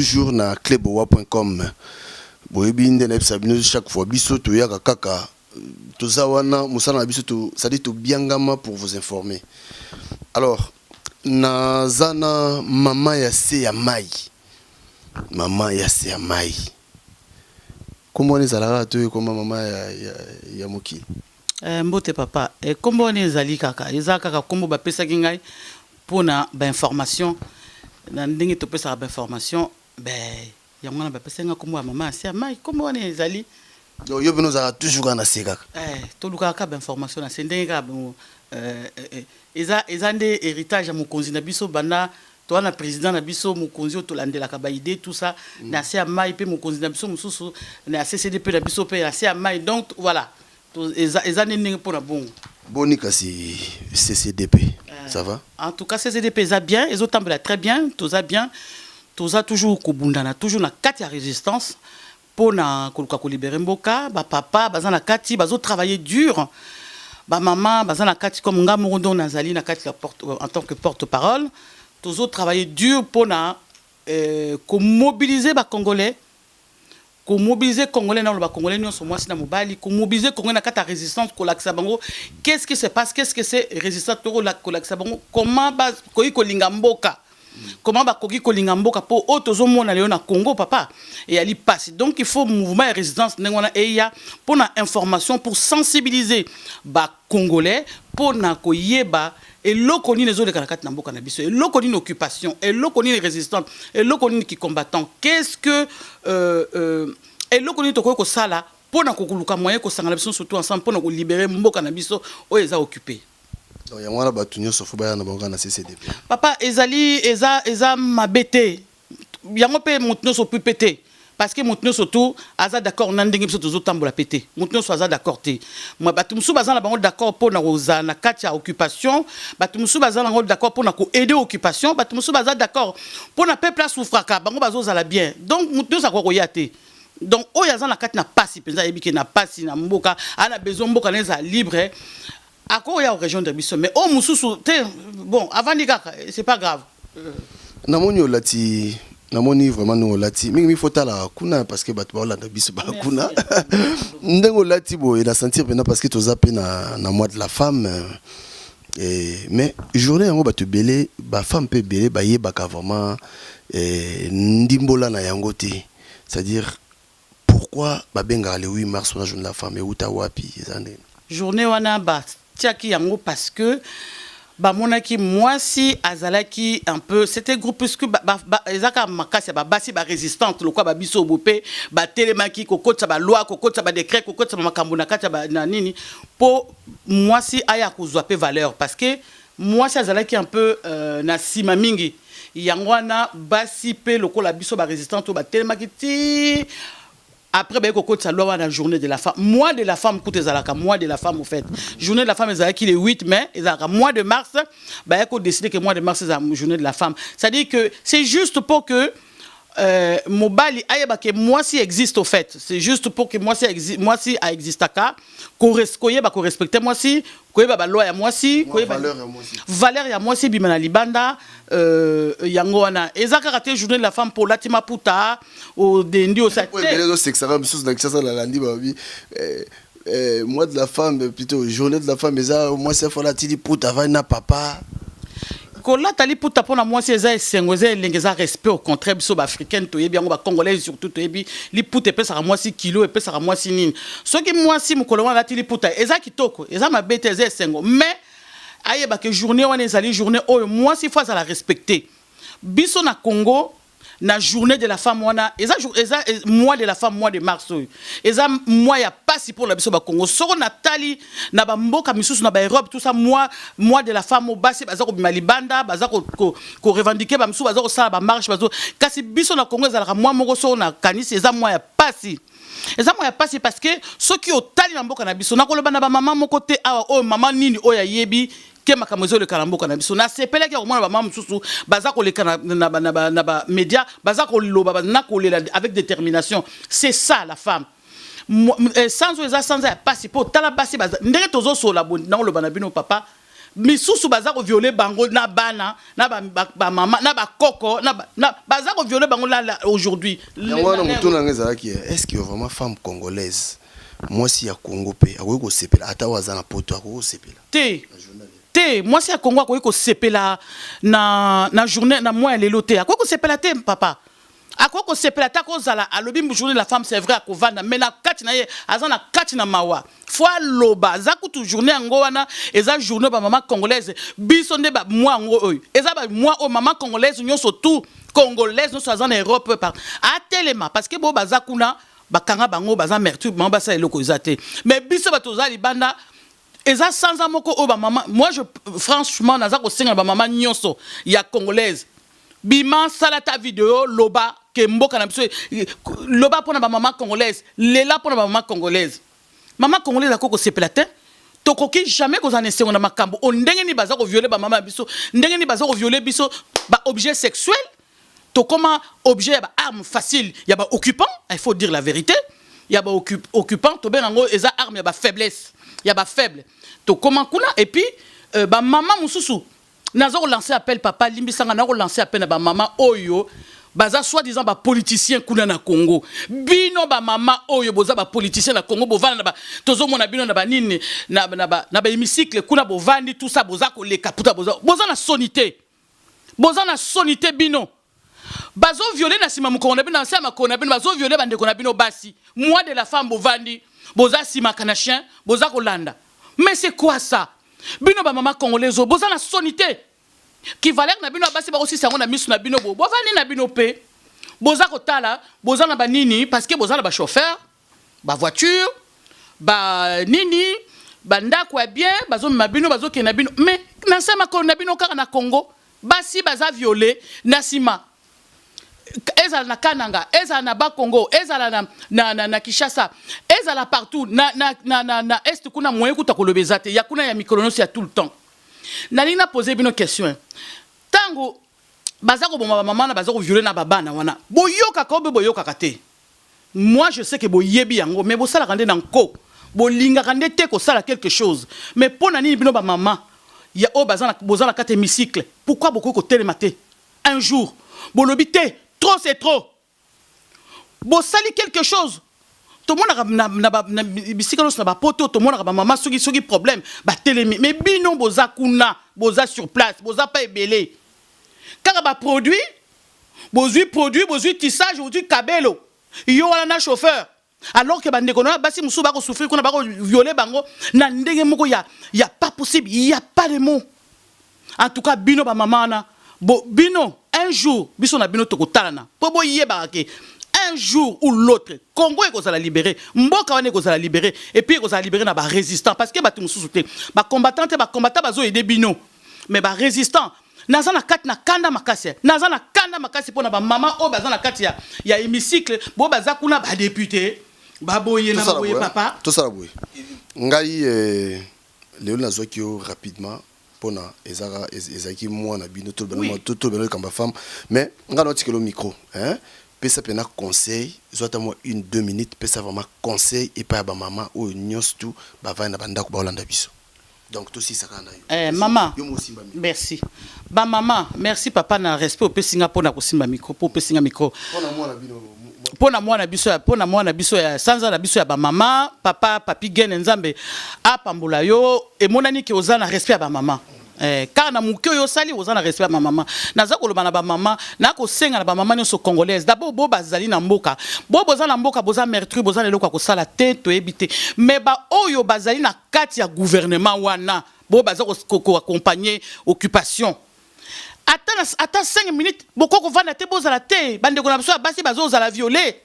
Toujours na cleboa.com. Boyebi nde nayebisa bino chaque fois, biso toyaka kaka, toza wana, mosala na biso to, c'est-à-dire tobiangama pour vous informer. Alors naza na mama ya se ya mai, mama ya se ya mai. Kombo wana ezalaka to ekoma mama ya mokili? Mbote papa. Kombo wana ezali kaka, eza kaka kombo bapesaki ngai mpona bainformation. Na ndenge topesaka bainformation, be yango wana bapesaki ngai kombo ya mama ya se ya mai. Kombo wana ezali. Donc yo mpena ozalaka toujours kaka na se kaka? Tolukaka kaka bainformation na se, ndenge kaka bon, eza nde héritage ya mokonzi na biso. Banda toza na président na biso mokonzi oyo tolandelaka baidées, tout ça, na se ya mai. Mpe mokonzi na biso mosusu na CCDP na biso mpe na se ya mai. Donc voilà, eza nde ndenge mpona bongo. Boni kasi CCDP, ça va? En tout cas, CCDP eza bien, ezotambola très bien, toza bien, toza toujours kobundana, toujours na kati ya résistance mpona koluka kolibérer mboka. Bapapa baza na kati, bazotravailler dur, bamama baza na kati, comme nga moko ndo nazali na kati ya porte, en tant que porte-parole. Tozotravailler dur mpona komobiliser bacongolais, komobiliser Congolais, na loba Congolais nyonso, mwasi na mobali, komobiliser Congolais na kati ya résistance, kolakisa bango qu'est-ce qui se passe, qu'est-ce que c'est résistance, to kolakisa bango comment bakoki kolinga mboka, comment bakoki kolinga mboka, mpo oyo tozomona lelo na Congo, papa, eyali pasi. Donc il faut mouvement ya résistance ndenge wana eya mpona information, pour sensibiliser bacongolais, mpona koyeba eloko nini ezoleka na kati na mboka na biso, eloko nini occupation, eloko nini résistance, eloko nini kicombattant, qu'est-ce que eloko nini tokoki kosala mpona kokoluka moyen kosangana biso surtout ensemble mpona kolibérer mboka na biso oyo eza occupé. Donc yango wana bato nyonso faut baya na bango kaka na CCDP? Papa, ezali eza mabe te yango mpe moto nyonso mpe te, parce que moto nyonso tu aza d'accord na ndenge biso tozotambola mpe te. Moto nyonso aza d'accord te. Bato mosusu baza na bango d'accord mpona kozala na kati ya occupation, bato mosusu baza na bango d'accord mpona koaider occupation, bato mosusu baza d'accord mpona peuple asouffraka, bango bazozala bien. Donc moto nyonso akoki koya te. Donc oyo aza na kati na pasi mpenza, ayebi ke na pasi na mboka, aza na besoin mboka na ezala libre, akoya korejoindre biso. Mais oyo mosusu te, bon, avandi kaka, c'est pas grave. Namoni olati, namoni vraiment ndenge olati mingi mingi, faut tala kuna parce que bato baolanda biso bakuna. Ndenge olati boye, na sentir mpena parce que toza mpe na mois de la femme. Mais journée yango, bato ebele, bafemme mpe ebele bayebaka vraiment ndimbola na yango te, c'est-à-dire pourquoi babengaka le 8 mars wana journée de la femme, euta wapi, eza ndenge? Journée wana batiaki yango parce que bamonaki mwasi azalaki un peu, c'était groupuscule, eza kaka makasi ya babasi barésistante lokwa babiso bo mpe batelemaki kokotisa baloi, kokotisa badécret, kokotisa makambo na kati ya na nini, mpo mwasi aya kozwa mpe valeur, parce que mwasi azalaki un peu na nsima mingi. Yango wana basi mpe lokola biso barésistante oyo batelemaki ti après baye kokotisa loi wana, journée de la femme, mois de la femme. Kuta ezalaka mois de la femme au fait. Journée de la femme ezalaki le 8 mai, ezalaka mois de mars. Baye kodécider que mois de mars ezala journée de la femme, c'est à dire que c'est juste pour que mobali ayeba ke mwasi existe au fait. C'est juste pour que mwasi aexistaka, koyeba korespecter mwasi, koyeba baloi ya mwasi, koyeba valeur ya mwasi ebima na libanda. Yango wana eza kaka te journée de la femme mpo olati maputa, odendi osa. Te, ezosekisaka misusu na Kinshasa, nalandi babi mois de la femme, plutôt journée de la femme, eza mwasi afola ati liputa, avandi na papa. Kolata liputa mpona mwasi eza esengo, eza elenge, eza respect. Au contraire, biso baafricaine toyebi yango, bacongolais surtout toyebi liputa epesaka mwasi kilo, epesaka mwasi nini. Soki mwasi mokolo wana alati liputa, eza kitoko, eza mabe te, eza esengo. Mais ayebaka journée wana ezali journée oyo mwasi faut azala respecté. Biso na Congo, na journée de la femme wana, eza mois de la femme, mois de mars oyo eza mois ya pasi mpona biso bakongo. Soko natali na bamboka misusu, na baeurope, tout ça, mois de la femme oyo basi baza kobima libanda, baza korevendiquer, bamisusu baza kosala bamarche, bazo. Kasi biso na Congo ezalaka mois moko, soko nakanisi, eza mois ya pasi, eza mois ya pasi, parce que soki otali na mboka na biso, nakoloba na bamama moko te awa oyo mama nini oyo ayebi ke makambo ezoleka na mboka na biso. Nasepelaki ya komona bamama mosusu baza koleka na bamédia, baza koloba na kolela avec détermination. C'est ça la femme. Sanza oyo eza sanza ya pasi mpo tala basi ndenge tozosola. Nakoloba na bino papa, Misusu baza kovioler bango na bana na bamama na bakoko na baza kovioler bango la aujourd'hui. Yango wana motu nanga ezalaki: est ce que vraiment femme congolaise, mwasi ya Congo mpe akoki kosepela, ata oyo aza na Poto, akoki kosepela? Te te, mwasi ya Congo akoki kosepela na journée, na mois ya lelo te. Akoki kosepela te, papa, akoki kosepela te. Akozala alobi journée de la femme, c'est vrai, akovanda, mais na kati na ye aza na kati na mawa. Fo aloba aza kutu journée yango wana eza journée bamama congolaise. Biso nde bamois yango oyo eza bamois oyo mama congolaise nyonso, tout congolaise nyonso aza na Europe par atelema, parce que bo baza kuna bakanga bango, baza meurtri, bango basala eloko eza te. Mais biso bato oza libanda, eza sanza moko oyo bamama, moi je, franchement, naza kosenga na bamama nyonso ya congolaise: bima, sala ta video, loba ke mboka na biso, loba mpona bamama congolaise, lela mpona bamama congolaise. Mama congolaise akoki kosepela te. Tokoki jamais kozala na esengo na makambo o ndenge nini baza kovioler bamama ya biso, ndenge nini baza kovioler biso, baobjet sexuel. Tokóma objet ya baarme facile ya baoccupant, il faut dire la vérité, ya baoccupant. Tobenga yango eza arme ya bafaiblesse, ya bafaible. Tokóma kuna. Et puis bamama mosusu, naza kolancer appel, papa, limbisanga, naza kolancer appel na bamama oyo baza soi-disant bapoliticien kuna na Congo. Bino bamama oyo boza bapoliticien na Congo, bovanda na ba, tozomona bino na banini, na bahémicycle kuna, bovandi, tout ça, boza koleka puta, boza na soni te, boza na soni te. Bino bazovioler na nsima mokongo na bino, na nse ya makolo na bino, bazovioler bandeko na bino basi. Mois de la femme, bovandi, boza nsima na chien, boza kolanda. Mais c'est quoi ça? Bino bamama congolaise oyo boza na soni te, ki valeur na bino ya basi bakosisa yango na miso na bino. Bo bovandi na bino mpe boza kotala, boza na banini, parce que boza na bachauffeur, bavoiture, banini, bandako ya bien, bazomema bino, bazokende na bino. Mais na nse ya makolo na bino kaka na Congo, basi baza violé na nsima, ezala na Kananga, ezala na Bakongo, ezala na Kinshasa, ezala partout na Est kuna. Moyen kuta koloba eza te ya kuna ya mikolo nyonso ya tout le temps. Nalingi napose bino question: ntango baza koboma bamama na baza kovioler na babana wana, boyokaka obe boyokaka te? Moi je sais que boyebi yango, mais bosalaka nde na nko, bolingaka nde te kosala quelque chose. Mais mpo na nini bino bamama ya oyo boza na kati ya hémicycle, pourquoi bokoki kotelema te un jour, bolobi te, trop c'est trop, bosali quelque chose? Tomonaka na bisika nyonso na bapoto, tomonaka bamama soki problème, batelemi. Mais bino boza kuna, boza sur place, boza pa ebele, kaka baproduit, bozwi produit, bozwi tissage, bozwi kabelo, yo wana na chauffeur, alors que bandeko na basi mosusu bakosouffrir kuna, bakovioler bango na ndenge moko ya pas possible, ya pas de mot. En tout cas, bino bamama wana, bino un jour biso na bino tokotalana, mpo boyebaka ke un jour ou l'autre Congo ekozala libéré, mboka wana ekozala libéré, et puis ekozala libéré na barésistant, parce que bato mosusu te, bacombattant te. Bacombattant bazoaider bino, mais barésistant, naza na kati na kanda makasi, naza na kanda makasi mpo na bamama oyo baza na kati ya hémicycle, bo baza kuna, badéputé, baboye na baboye, papa. Tosala boye: ngai lelo nazwaki yo rapidement mpona ezalaki mwana bino, tolobana likambo ya femme. Mais ngai naotikela micro, hein? Pesa mpena conseil, zwa ata mwa une 2 minutes, pesa vraiment conseil epai ya bamama oyo nyonso tu bavandi na bandako, baolanda biso. Donc tosisaka na yo. Mama. Yo mosimba. Merci bamama, merci papa na respect opesinga mpona kosimba micro, mpo opesinga micro. Mpona mwana bino. Mpo na mwana biso ya, mpo na mwana biso ya sanza na biso ya bamama, papa Papi Gene, Nzambe apambola yo. Emonani ke oza na respect ya bamama. Kaka na moke oyo osali, oza na respect ya bamama. Naza koloba na bamama, nakosenga na bamama nyonso congolaise d'abord, bo bazali na mboka, bo boza na mboka, boza meurtri, boza na eloko ya kosala te, toyebi te. Mais baoyo bazali na kati ya gouvernement wana, bo baza koaccompagner occupation, ata 5 minutes bokoki kovanda te, bozala te. Bandeko na biso ya basi bazozala violé.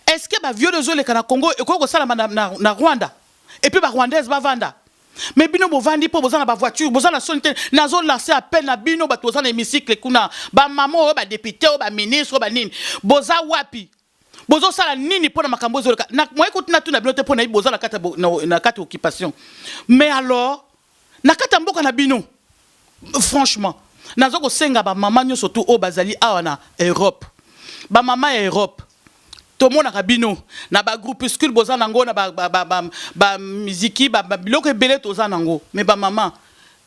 Est ce que baviol ezoleka na Congo ekoki kosalama na Rwanda, et puis barwandaise bavanda? Mais bino bovandi mpo boza na bavoiture, boza na soni te. Nazolancer appel na bino bato boza na hémicycle kuna, bamama oyo, badéputé oyo, baministre oyo, banini, boza wapi? Bozosala nini mpo na makambo ezoleka? Moye kutina tuna bino te, mpo na yebi boza na kati ya occupation. Mais alors na kati ya mboka na bino, franchement, naza kosenga bamama nyonso tu oyo bazali awa na Europe, bamama ya Europe, tomonaka bino na bagroupuscule, boza nango na bamiziki, biloko ebele toza nango. Mais bamama,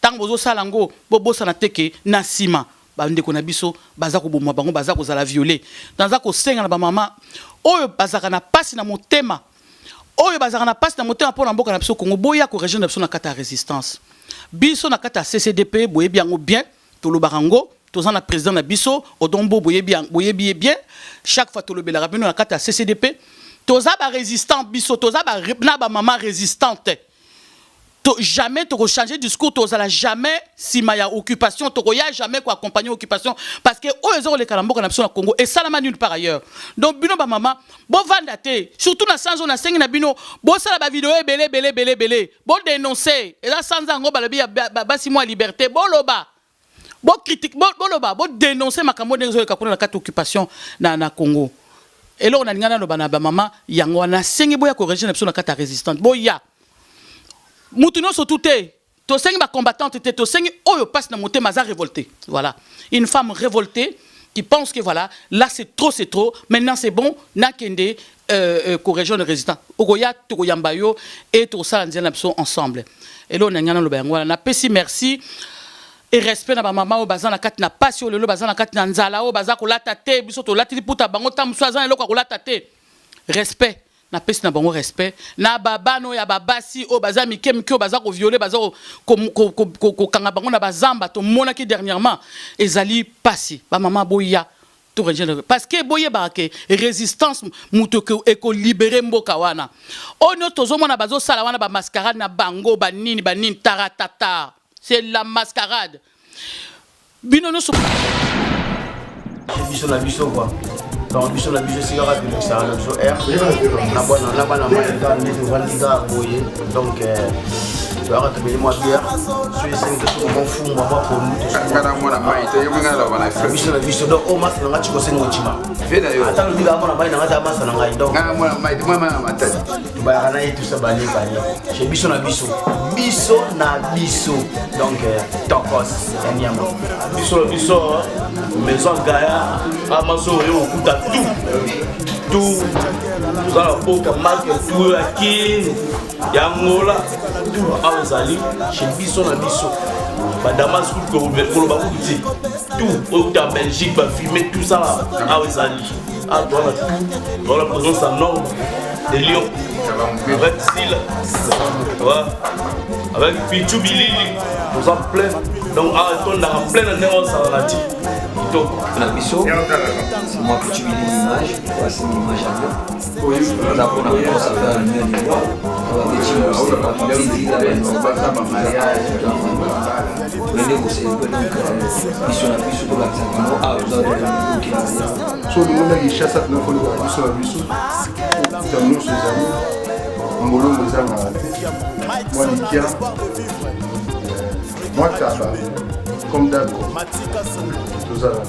Ntango bozosala yango, bobosana te ke na nsima bandeko na biso baza koboma bango, baza kozala violé. Naza kosenga na bamama oyo bazalaka na pasi na motema, oyo bazalaka na pasi na motema mpo na mboka na biso Congo, boya korejoindre biso na kati ya résistance. Biso na kati ya CCDP, boyebi yango bien, tolobaka yango, toza na président na biso Odombo, boyebi, boyebi ye bien. Chaque fois tolobelaka bino na kati ya CCDP, toza barésistant. Biso toza na bamama résistante to, jamais tokochange discours. Tozala jamais nsima ya occupation, tokoya jamais koaccompagner occupation, parce que oyo eza koleka na mboka na biso na Congo esalama nulle part ailleurs. Donc bino bamama, bovanda te, surtout na sanza oyo. Nasengi na bino, bosala bavideo ebele ebele ebele ebele, bodénonce. Eza sanza yango balobi ya basi mwa liberté. Boloba, bocritique, boloba, bodénonce makambo ndenge ezoleka kuna na kati occupation na Congo. Eloko nalinga naloba na bamama yango wana. Nasengi boya korejoindre na biso na kati ya résistante. Boya, mutu nyonso tu te, tosengi bacombattante te, tosengi oyo mpasi na motema, aza révolté. Voilà, une femme révoltée qui pense que voilà, là c'est trop, c'est trop, maintenant c'est bon, nakende korejoindre résistant. Okoya, tokoyamba yo e tokosala nzela na biso ensemble. Eloko na ngai naloba yango wana. Napesi merci et respect na bamama oyo baza na kati na pasi, oyo lelo baza na kati na nzala, oyo baza kolata te. Biso tolati liputa, bango ta mosusu aza na eloko ya kolata te. Respect napesi na bango, respect na babana oyo ya babasi oyo baza mike mike, oyo baza kovioler, baza kokanga bango na bazamba. Tomonaki dernièrement, ezali pasi. Bamama, boya to rejoindre, parce que boyebaka ke résistance moto ekolibérer mboka wana. Oyo nyonso tozomona bazosala wana, bamascarade na bango, banini banini, taratata, c'est la mascarade. Bino nyonso. Biso na biso quoi. Donc biso na biso, esika kaka tolekisaka na biso air na bana mai kaka nde tovandi kaka boye. Donc toyaka, tomeli mwa bière, so esengi tosoko mwa fumbwa, mwa pondu. Nga mwana mai te, yo nga na bana. Biso na biso. Donc oyo masa na nga cikosenga otima. Vie na yo. Ata lobi kaka mwana mai na nga, ta masa na ngai. Donc nga mwana mai te, mwana mai na Matadi. Tobayaka na ye tusa bale bale chez biso na biso, biso na biso. Donc tokos ya nyama. Biso na biso, maison Gaya Amaso, oyo okuta tout tout. Toza na mboka marque tout ya Kine, ya Angola, tout awa ezali chez biso na biso. Badamas kutu koloba kutu te, tout oyo kuta Belgique, bafilme tout ça awa ezali. Awa toza na tout, toza na présence en norme de Lyon avec Sila, ouais, avec Pichu Bilili, toza plein. Donc awa etondaka plein na ndenge osala na ti kitoko. Na biso, c'est moi Pichu Bilili image. Voici une image à nous. Oza mpona commence à faire le mieux du bois. Babeti tolende kocélébrer. Donc biso na biso, tolakisa bango awa toza. So olingo na Kinshasa, tuna kolekaka biso na biso, okuta nyonso ezali mbolongo, ezangaka te, mwa likia, mwa taba, comme d'accord tozala.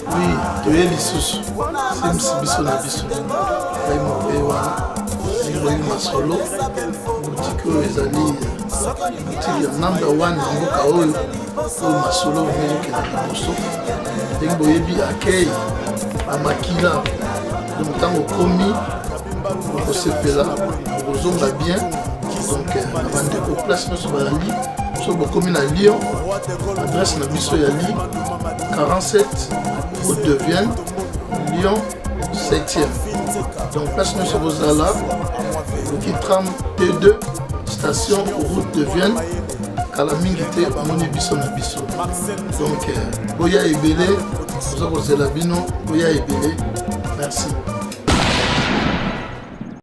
Oui, toye lisusu semisi biso na biso. Ngai moko ye wana ndenge masolo. Boutique oyo ezali boutique ya number one na mboka oyo. Oyo masolo ezokenda liboso. Ndenge boyebi, akei bamakila. Donc ntango okomi, okosepela, okozonga bien. Donc na bandeko place nyonso bazali, so bokomi na Lyon, adresse na biso ya li 47 route de Vienne, Lyon 7e. Donc place nyonso bozala, oki tram T2, station route de Vienne, kala mingi te omoni biso na biso. Donc boya ebele, toza kozela bino, boya ebele. Merci.